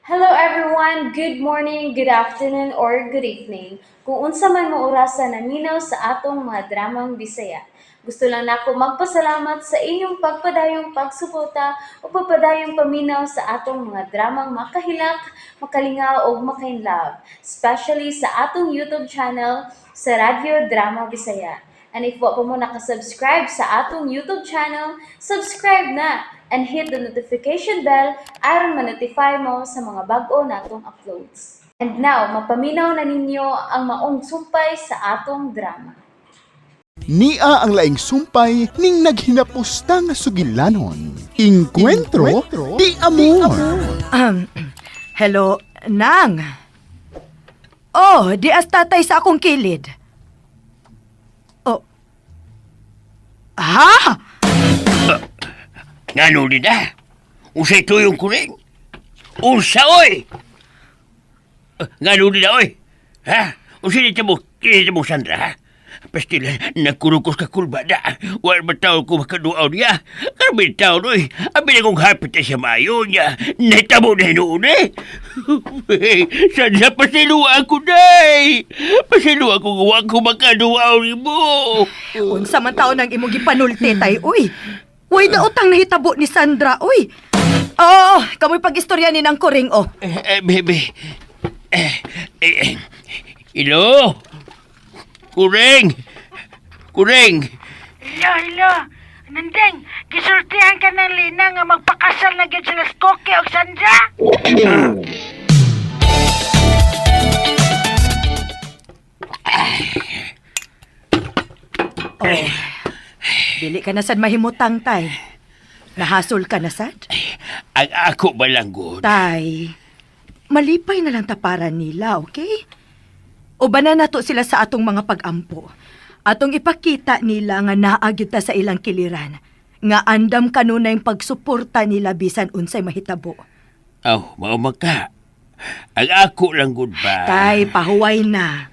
Hello everyone! Good morning, good afternoon, or good evening. Kung unsa man mo orasa naminaw sa atong mga dramang Bisaya. Gusto lang nako magpasalamat sa inyong pagpadayong pagsuporta o pagpadayong paminaw sa atong mga dramang makahilak, makalingaw ug makainlove, especially sa atong YouTube channel sa Radyo Drama Bisaya. And if wa pa mo nakasubscribe sa atong YouTube channel, subscribe na and hit the notification bell aron ma-notify mo sa mga bag-o natong uploads. And now, mapaminaw na ninyo ang maong sumpay sa atong drama. Nia ang laing sumpay ning naghinapusta nga sugilanon. Inkwentro di amor. Hello, Nang. Oh, di as tatay sa akong kilid. Oh. Ha? Ngano di na? Usay tuyong kuring? Unsa oy? Ngano di na oy? Ha? Usay dito mo, dito mo Sandra ha? Pastila, nagkurukos ka kulba na. Wala ba tao ko makaduaw niya? Karami tao oy. Abi na kong hapit na siya maayo niya. Naitabo na hinuon eh. Sandra, pasilua ako day. Pasilua ako nga ko makaduaw ni mo. Unsa man taon ang imong gipanulti tay, uy. Uy, daotang nahitabo ni Sandra, uy. Oo, kamoy pag-istorya ni nang kuring, oh. Eh, eh, bebe. Eh, eh, eh. Ilo. Kuring. Kuring. Hello, hello. Nandeng, gisultihan ka ng Lina nga magpakasal na gyud sila sa Koki og Sandra. Oh. Dili ka na sad mahimutang, tay. Nahasol ka na sad? Ang ako balanggod. Tay, malipay na lang taparan nila, okay? Uban na nato sila sa atong mga pag-ampo. Atong ipakita nila nga naa gyud ta sa ilang kiliran. Nga andam kanunay pagsuporta nila bisan unsay mahitabo. Aw, mao ka. Ang ako lang gud ba? Tay, pahuway na.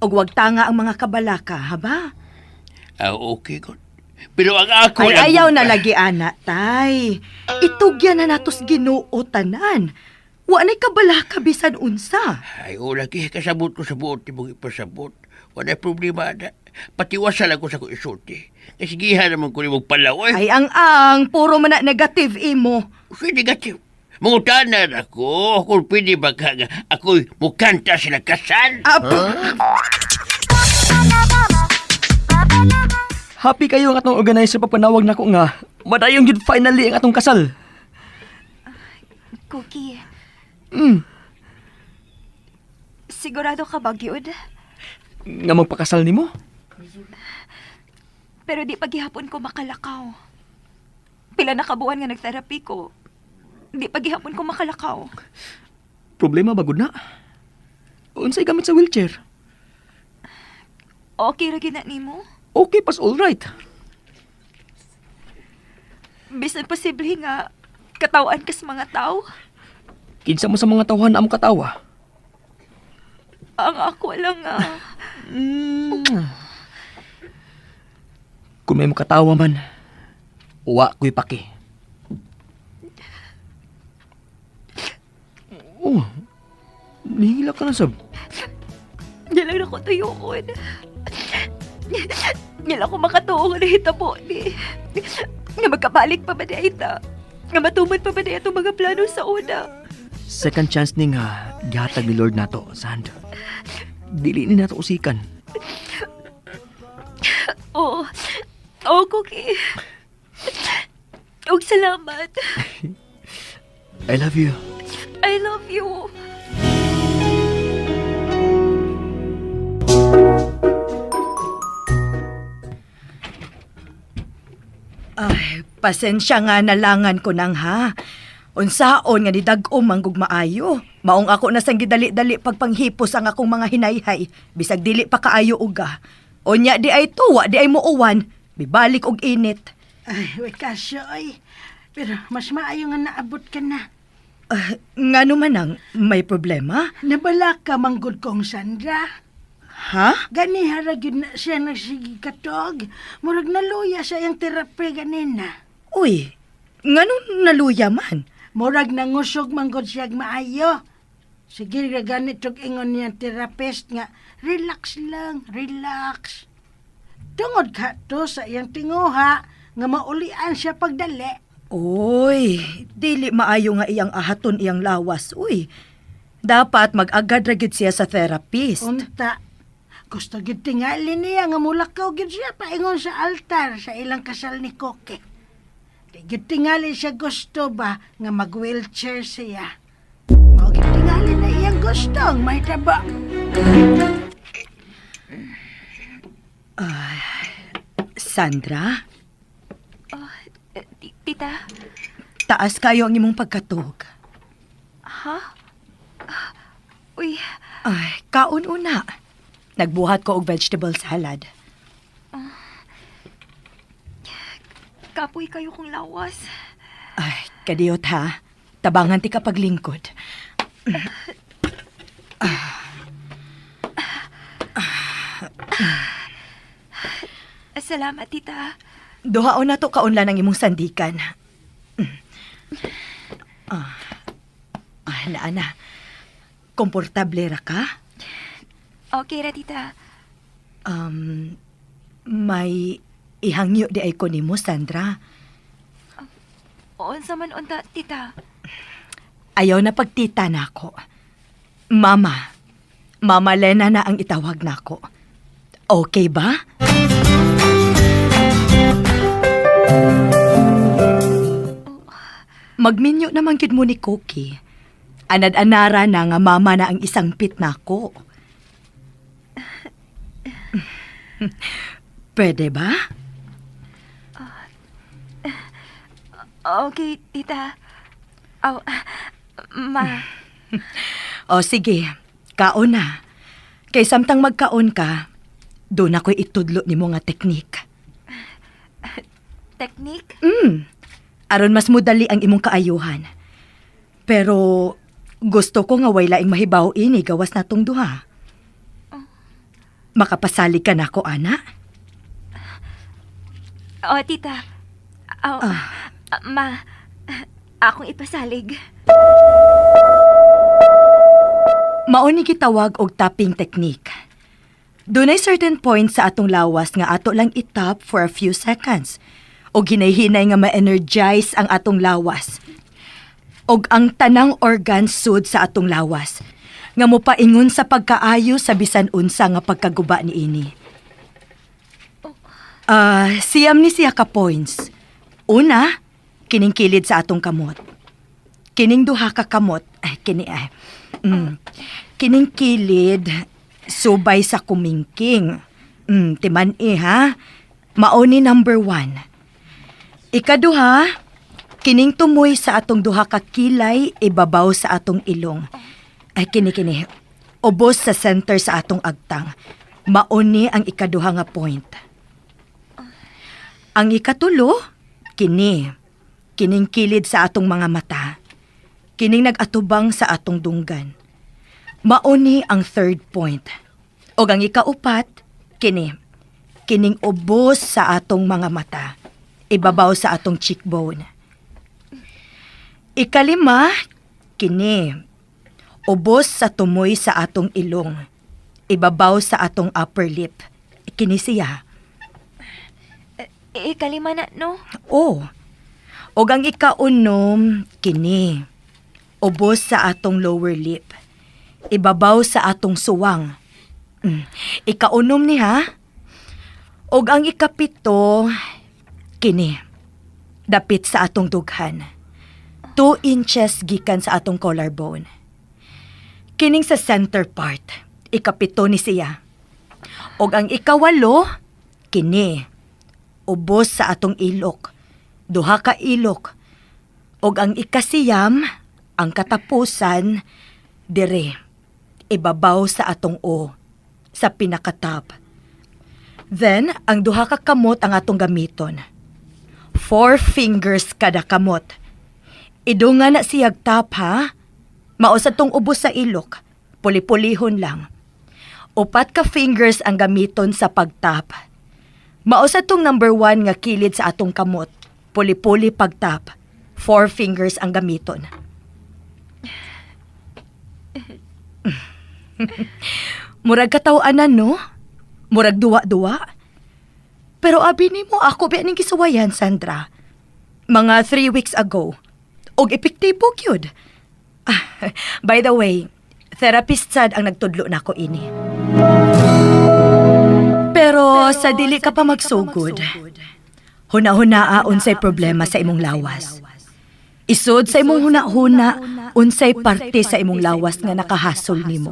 Og wag tanga ang mga kabalaka, haba? Aw, okay gud. Pero ang ako Ay, lang ayaw gud na ba? lagi, ana, tay. Itugyan na natos Ginoo tanan. Wa na'y kabalaka bisan unsa. Ay, o lagi kasabot ko sa buot imong ipasabot. Wala problema na. Patiwasan ako sa ko isulti. Kasi giha naman ko nimong palaw eh. Ay, ang-ang, puro man na negative imo. Kasi negative. Mangutanan ako kung pwede ba ka nga ako'y mukanta sila kasal. Ah, Happy kayo ang atong organizer pagpanawag nako nga madayong jud finally ang atong kasal. Cookie. Sigurado ka ba, gyud? Nga magpakasal nimo? Pero di paghihapon ko makalakaw. Pila na kabuan nga nagtherapy ko. Di paghihapon ko makalakaw. Problema ba gud na? Unsay gamit sa wheelchair? Okay ra gyud na nimo? Okay pas all right. Bisan posible nga katawan ka sa mga tao. Kinsa mo sa mga tawhan amo katawa? Ang ako lang nga. Kung may makatawa man, uwa ko'y paki. Oh, nihila ka na sab. Di lang ako tuyokon. Di lang ako makatuo nga nahitabo ni. Nga magkabalik pa ba di ay ta? Nga matuman pa ba di atong mga plano sa una? Second chance ni nga gihatag ni Lord nato, Sand. Dili ni nato usikan. Oo. Oo, Cookie. Og salamat. I love you. I love you. Ay, pasensya nga nalangan ko nang ha. Unsaon nga nidag-om ang gugmaayo. Maong ako na sang gidali-dali pagpanghipos ang akong mga hinayhay. Bisag dili pa kaayo uga. Unya di ay tuwa, di ay muuwan. Bibalik og init. Ay, way kasyo oy. Pero mas maayo nga naabot ka na. Ah, ngano man ang may problema? Nabala ka manggod kong Sandra. Ha? Gani hara gyud na siya nagsige katog. Murag naluya sa iyang terapi ganina. Uy, ngano naluya man? Murag nangusog man gud siya'g maayo. Sige ra ganit og ingon niyang therapist nga relax lang, relax. Tungod ka to sa iyang tinguha nga maulian siya pagdali. Uy, dili maayo nga iyang ahaton iyang lawas, uy. Dapat mag-agad ra gyud siya sa therapist. Unta, gusto gid tingali niya nga mulakaw gid siya paingon sa altar sa ilang kasal ni Koke. Di gid tingali siya gusto ba nga mag-wheelchair siya. Mao gid tingali na iyang gusto ang mahitabo. Sandra, Oh, tita? Taas kayo ang imong pagkatog. Ha? Ah, uy, Ay, kaon una. Nagbuhat ko og vegetable salad. Kapoy kayo kong lawas. Ay, kadiyot ha. Tabangan ti ka paglingkod. Salamat, tita. Duhaon na to kaunlan ang imong sandikan. Ah, ah, naa na. Komportable ra ka? Okay ra, tita. May ihangyo di ay ko nimo, Sandra. Unsa man unta, tita. Ayaw na pagtita nako. Mama. Mama Lena na ang itawag nako. Okay ba? Magminyo naman gid mo ni Cookie. Anad-anara na nga mama na ang isang pit nako. Pwede ba? Okay, tita. Aw, ma. O sige, kaon na. Kay samtang magkaon ka, doon ako'y itudlo nimo nga teknik. Technique? Aron mas mudali ang imong kaayuhan. Pero gusto ko nga way laing mahibaw ini gawas natong duha. Makapasalig ka nako, ana? O, tita. Aw, ma. Akong ipasalig. Mao ni gitawag og tapping technique. Dunay certain points sa atong lawas nga ato lang itap for a few seconds og hinay-hinay nga ma-energize ang atong lawas. Og ang tanang organs sud sa atong lawas nga mopaingon sa pagkaayo sa bisan unsa nga pagkaguba niini. Ah, siyam ni siya ka points. Una, kining kilid sa atong kamot. Kining duha ka kamot, ay kini ay. Kining kilid subay sa kumingking. Timan eh ha. Mao ni number 1. Ikaduha, kining tumoy sa atong duha ka kilay ibabaw sa atong ilong. Ay kini kini. Ubos sa center sa atong agtang. Mao ni ang ikaduha nga point. Ang ikatulo, kini. Kining kilid sa atong mga mata. Kining nag-atubang sa atong dunggan. Mao ni ang third point. Og ang ikaupat, kini. Kining ubos sa atong mga mata. Ibabaw sa atong cheekbone. Ikalima, kini. Ubos sa tumoy sa atong ilong. Ibabaw sa atong upper lip. Kini siya. Ikalima na, no? Oo. Og ang ikaunom, kini. Ubos sa atong lower lip. Ibabaw sa atong suwang. Ikaunom ni ha. Og ang ikapito, kini. Dapit sa atong dughan. 2 inches gikan sa atong collarbone. Kining sa center part, ikapito ni siya. Og ang ikawalo, kini ubos sa atong ilok. Duha ka ilok. Og ang ikasiyam, ang katapusan, dire. Ibabaw sa atong o, sa pinakatap. Then, ang duha ka kamot ang atong gamiton. Four fingers kada kamot. Idungan na siyag tap ha. Mao sa tong ubos sa ilok. Puli-pulihon lang. Upat ka fingers ang gamiton sa pagtap. Mao sa tong number 1 nga kilid sa atong kamot. Puli-puli pagtap. Four fingers ang gamiton. Murag kataw-anan, no? Murag duwa-duwa. Pero abi nimo ako ba ning gisuwayan, Sandra? Mga 3 weeks ago. Og epektibo gyud. Ah, by the way, therapist sad ang nagtudlo nako ini. Pero sa dili ka pa magsugod, huna-hunaa unsay problema sa imong lawas. Isod sa imong huna-huna unsay parte sa imong lawas nga nakahasol nimo.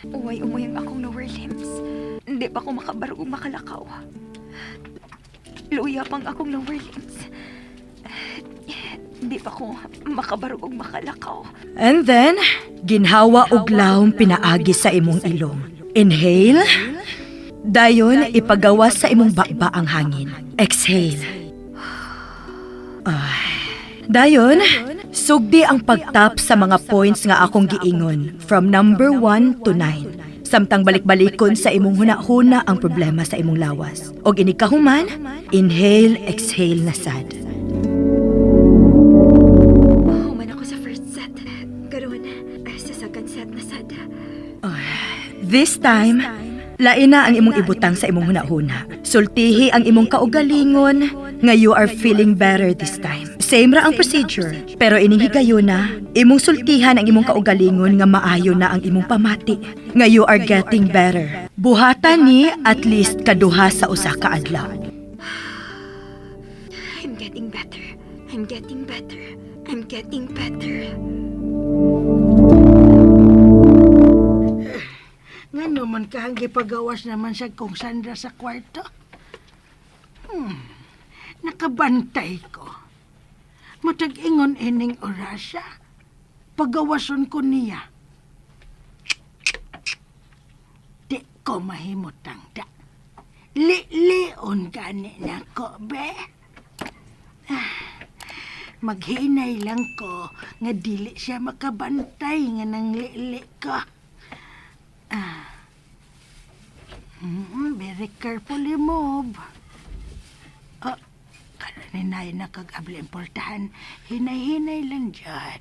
Uway umoy ang akong lower limbs. Hindi pa ako makabarog ug makalakaw. Luya pang akong lower limbs. Hindi pa ako makabarog ug makalakaw. And then, ginhawa og lawom pinaagi sa imong ilong. Inhale. Dayon, ipagawas sa imong baba ang hangin. Exhale. Ah. Dayon, sugdi ang pagtap sa mga points nga akong giingon from number 1 to 9. Samtang balik-balikon sa imong huna-huna ang problema sa imong lawas. Og inig kahuman, inhale, exhale na sad. Human ako sa first set. Karon, sa second set na sad. This time, lain na ang imong ibutang sa imong hunahuna. Sultihi ang imong kaugalingon nga you are feeling better this time. Same ra ang procedure, pero ining higayuna, imong sultihan ang imong kaugalingon nga maayo na ang imong pamati, nga you are getting better. Buhatan ni at least kaduha sa usa ka adlaw. I'm getting better. I'm getting better. I'm getting better. Ngano man kahang gipagawas naman siya kong Sandra sa kwarto? Nakabantay ko. Matag-ingon ining orasya. Pagawason ko niya. Di ko mahimutang da. Li-lion gani nako, be. Ah, maghinay lang ko nga dili siya makabantay nga nang lili ko. Very carefully move. Oh, karon hinay na kag abli importahan. Hinay-hinay lang dyan.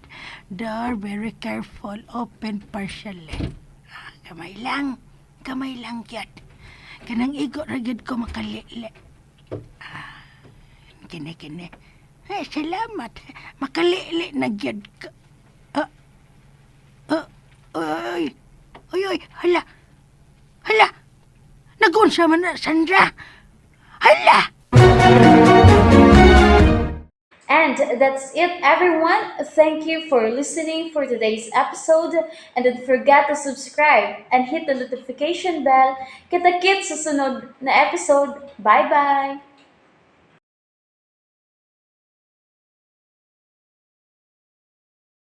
Door, very careful. Open partially. Ah, gamay lang. Gamay lang gyud. Kanang igo ra gyud ko makalili. Ah, kini kini. Eh, salamat. Makalili na gyud ko. Ah, ah, ay, ay, ay, hala. Hala! Nagunsa man na, Sandra! Hala! And that's it, everyone. Thank you for listening for today's episode. And don't forget to subscribe and hit the notification bell. Kita-kits sa sunod na episode. Bye-bye!